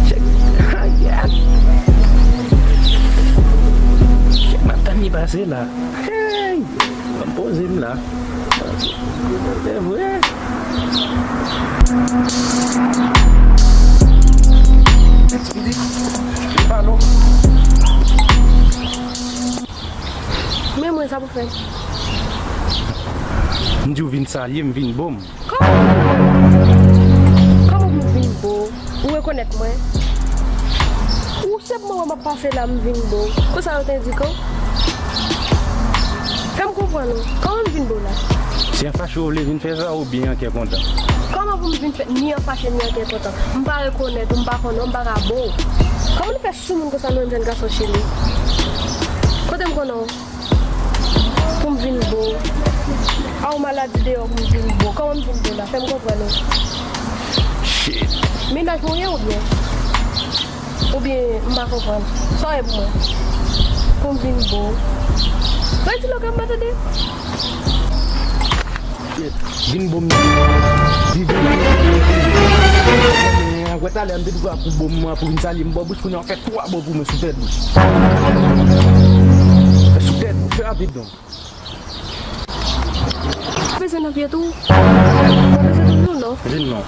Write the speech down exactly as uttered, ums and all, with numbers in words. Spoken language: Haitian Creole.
Chèk. Ay, ay. Chèk, m ap tann li pase la. Hey! Ban m poze m la. Se vre. Li pa non. Men mwen, sa pou fè? M di w vin salye m, vin bo m. Kòman? Kòman pou m vin bo w? Ou rekonèt mwen? Ou senpman wè m ap pase la, m vin bo w. Konsa yo te di kò? Fè m konprann ou. Kòman m vin bo w la? Se an fache ou vle vin fè sa oubyen an kè kontan? Kòman pou m vin fè ni an fache ni an kè kontan? M pa rekonèt ou, m pa konnen w, m pa ka bo w. Kòman nou fè soumoun konsa nou menm jèn gason Chili? Kote m konnen w? Pou m vin bo. A yon maladi deyò pou m vin bo. Kòman m vin bo la? Fè m konprann ou. Shit. Mennaj mwen ou ye oubyen? Oubyen m pa konprann. Sa w ye pou mwen? Pou m vin bo. Redi lo ke m pa tande. Vin bo m. Vin, vin, vin, vin, vin. Wè talè m te di w ap pou bo m, pou vin salye m bò bouch, kounye a w fè twa bo pou mwen sou tèt bouch. Fè sou tèt bouch, fè rapid non. Bezwen nan pye tou. Bezwen tou nou non. Vin non.